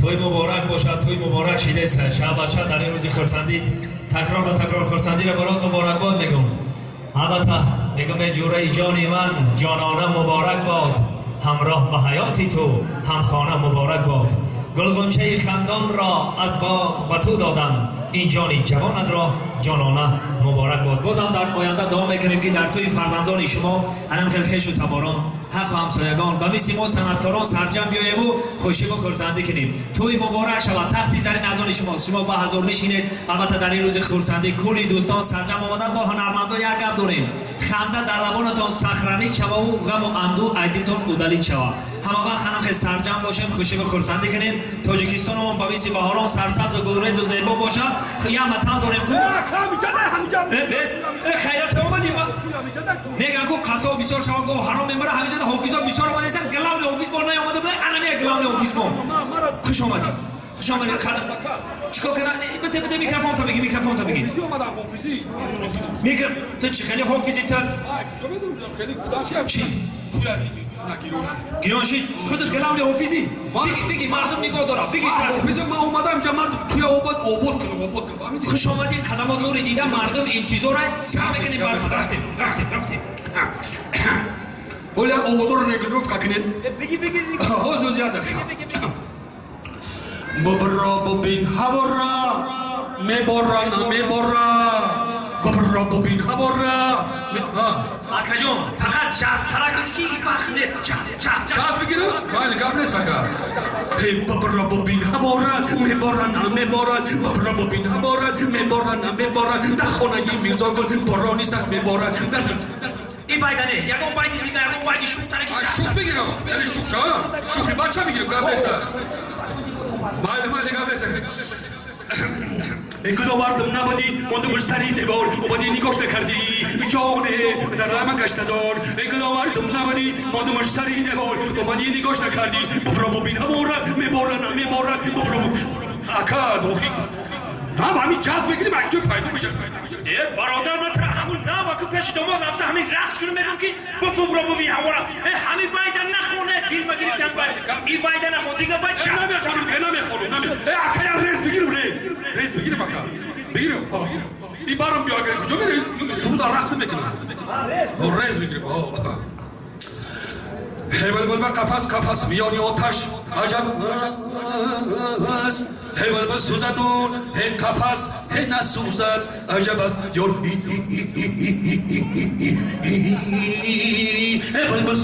Тӯй муборак бошад, тӯй муборак шидест. Шаҳбача дар ин рӯзи хурсандӣ такрор ба такрор хурсандиро барот муборакбод мегӯм. Албатта мегӯм эй ҷӯраи ҷони ман, ҷонона муборак бод, ҳамроҳ ба ҳаёти ту ҳамхона муборак бод. Гулғунчаи хандонро аз боғ ба ту додан, ин ҷони ҷавонатро ҷонона муборак бод. Бозам дар оянда дуо мекунем ки дар тӯи фарзандони шумо анам хел хешу таборон, ҳаққу ҳамсоягон ба мисли мо санъаткорон сарҷам биёему хушиву хурсандӣ кунем. Тӯи муборак шавад, тахти зарин аз они шумост. Шумо ба ҳазор нишинед. Албатта дар ин рӯзи хурсандӣ кулли дӯстон сарҷам омаданд. Мо ҳунармандо як гап дорем: ханда дар лабонатон сахранӣ шававу ғаму андӯ айдилтон удалид шава. Ҳама вақт анам хел сарҷам бошем, хушиву хурсандӣ кунем. Тоҷикистонамон ба мисли баҳорон сарсабзу гулрезу зебо бошад. Як матал дорем ку хайрат омадӣ, мегӯян ку қассоб бисёр шава, го ҳаром мемара. Ҳамиҷода ҳофизо бисёр омадастан, главный ҳофиз бо наомада буда, анами як главный ҳофиз бо. Хуш омадӣ, хуш омадӣ. Чикор кара? Бите, бите, микрофонта бигир, микрофонта бигир. Микро ту чӣ хеле ҳофизи ту? Чӣ гирон шид? Худат главный ҳофизӣ, биги, биги, мардум нигоҳ дора, биги. Ҳофизи ман омадам инҷа, ман туя обод обод кунам, обод кунам, фаҳмидӣ? Хуш омадӣ, қадамот нури дида, мардум интизора сар мекунем. Баз рафтем, рафтем, рафтем. Ҳоля овозоро регулировка кунед. Биги, биги. Ҳоз, ҳоз, як дақиқа. Бубро бубин ҳавора, мебора, намебора, бубро бубин ҳавора. Акаҷон, фақат ҷазтарак биги, ки вақт нест. Ҷаз, ҷаз. Ҷаз бигирам? Майли, гап нест, ака. Бубро бубин ҳавора, мебора, намебора, бубро бубин ҳавора, мебора, намебора, дар хонаи Мирзогул борони сахт меборад. Ин байда не, ягон байди дигар, ягон байди шухтараки. Шух бигирам, яъне шух шава, шухи бача бигирам, гап нест. Майли, майли, гап нест. Гуловардам набудӣ, мондум сари девор, омадӣ, нигоҳ накардӣ, ҷоне дар лама гаштазор. Гуловардам набудӣ, мондум сари девор, омадӣ, нигоҳ накардӣ, бубро бубин ҳавора, мебора, намебора, бубро. Ака, дохи нам ҳамин ҷаз мегирим, як ҷой пайдо мешавад. Э, бародар, ман тара ҳамун наваку пеши домод рафта ҳамин рақс кунам, мегӯм ки бубро бубин ҳавора. Э, ҳамин байда нахоне, дил ма гирифтам бай. Ин байда нахон, дига бай. Намехонам, дига намехонам. Э, ака, я рез бигирам, рез. Рез бигирам, ака. Бигирам. И барам биё, агар куҷо мерӣ? Суруда рақс мекунам. Рез мегирим. Ҳей булбул қафас, қафас миёни оташ аҷаб аст. Ҳей булбул сӯзаду ҳей қафас ҳей насӯзад, аҷаб аст ёр. Ҳей булбул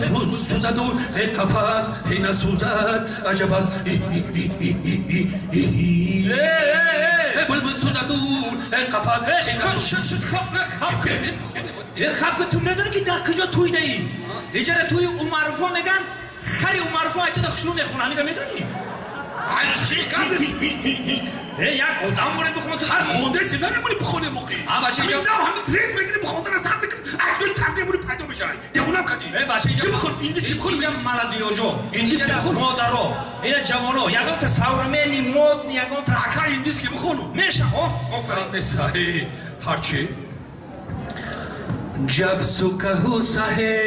сӯзаду ҳей қафас ҳей насӯзад, аҷаб аст. Ҳей булбул сӯзаду ҳей қафас. Хаб кун, ту медонӣ ки дар куҷо тӯй даӣ? Иҷара тӯи Умаруфо меган, хари Умаруфо айтода хушрӯ мехона, ҳамира медонӣ? Э, як одам боре бихона ту. Ҳар хондаси намемонӣ бихонем охи. А бача, инҷа нав ҳамин рез мегирӣ, бихондана сар мекунӣ, як ҷой танг мемонӣ, пайдо мешавӣ. Девонам кардӣ. Э, бача, инҷа чӣ бихон? Индис бихон. Инҷа маладиёҷо. Индис бихон. Модаро, ина ҷавоно, ягонта современный модный, ягонта. Ака, индис ки бихону. Меша, о, офарин. Ҳарчи. जब सुख सहे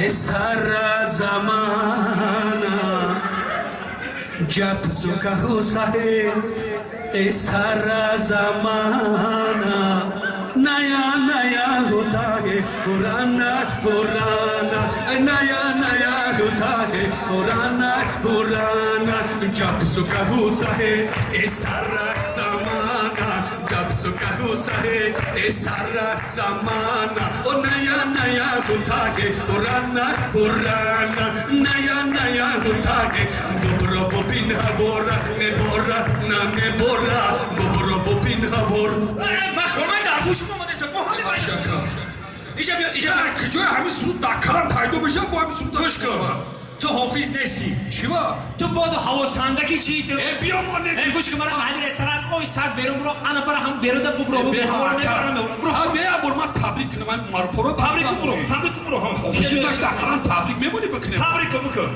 ए सारा जमाना, जब सुख सहे ए सारा जमाना, नया नया होता है पुराना पुराना, नया नया होता है पुराना पुराना। जब सुख सहे ए सारा जमाना, जब सुख सहे ए सारा जमाना, ओ नया नया होता है पुराना पुराना, नया नया होता है। गोबरो बिन बोरा में बोरा ना में बोरा, गोबरो बिन बोर। Ман хона дар гӯшум омадаст, мо ҳами баша. Иҷа биё, иҷа. Куҷои ҳамин суруд дар калам пайдо мешавад, бо ҳамин суруд. Гӯш кун. Ту ҳофиз нестӣ. Чӣ ба? Ту боду ҳавосанҷаки чӣ ту? Э, биё, мо не. Э, гӯш кун, мара ҳамин ресторан оҳиста берун буро, ана бара ҳам беруда бубро, бубро, ҳавора мебарам, буро. Ҳа, бея бор, ман табрик кунам ҳамин маъруфоро. Табрик кун, буро, табрик кун, буро. Ҳофизи башта ақаллан табрик мемонӣ бикунем. Табрик кун, бикун.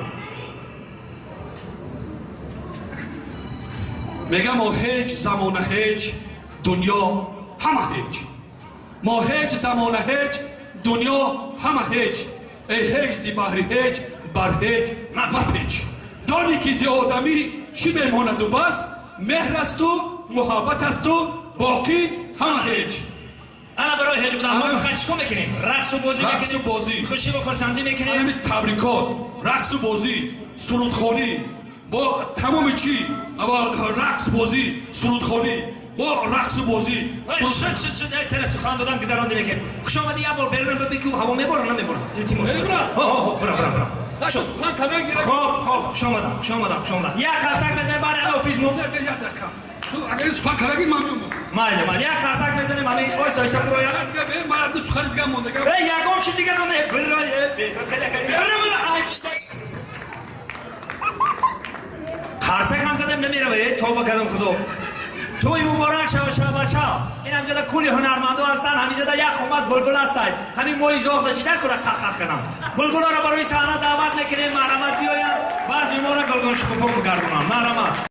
Мегам мо ҳеҷ замона ҳеҷ, дунё ҳама ҳеҷ. Мо ҳеҷ замона ҳеҷ, дунё ҳама ҳеҷ. Эй ҳеҷ зи баҳри ҳеҷ, бар ҳеҷ мапеч. Дони ки зи одамӣ чӣ мемонаду бас, меҳр асту муҳаббат асту боқӣ ҳама ҳеҷ. Ана барои ҳеҷ будан мо фақат чикор мекунем? Рақсу бозӣ мекунем. Рақсу бозӣ. Хушиву хурсандӣ мекунем. Ҳамин табрикот, рақсу бозӣ, сурудхонӣ бо тамоми чӣ? Рақс бозӣ, сурудхонӣ бо рақсу бозӣ. Шуд, шуд, шуд, тара сухан додан гузаронди лекин. Хуш омадӣ, як бор берунам бибӣ, ҳаво мебора, намебора? Илтимос. Мебора? Ҳо, ҳо, ҳо, бира, бира, бира. Сухан кадан гирад. Хоб, хоб, хуш омадам, хуш омадам, хуш омадам. Як қарсак мезанем барои ҳама офисмо. Як дақиқа. Ту агар сухан кардагӣ ман меомам. Майли, майли, як қарсак мезанем, ҳамин ойса ойса бироя. Ман ду сухани дигар монда. Э, ягон чи дигар монда. Бира, безор када када. Бира, бира, ай. Қарсак ҳам задем намерава, э, тавба кардам худо. Туй муборак шава, шабача. Ин ҳамҷода кули ҳунармандо ҳастанд, ҳаминҷода як омад булбул ҳастанд. Ҳамин мои зоғда чӣ дар кора қахқах кунам. Булбулоро барои саҳна даъват мекунем, марҳамат биёянд, баъзе моро гулгун шукуфо бигардонанд. Марҳамат.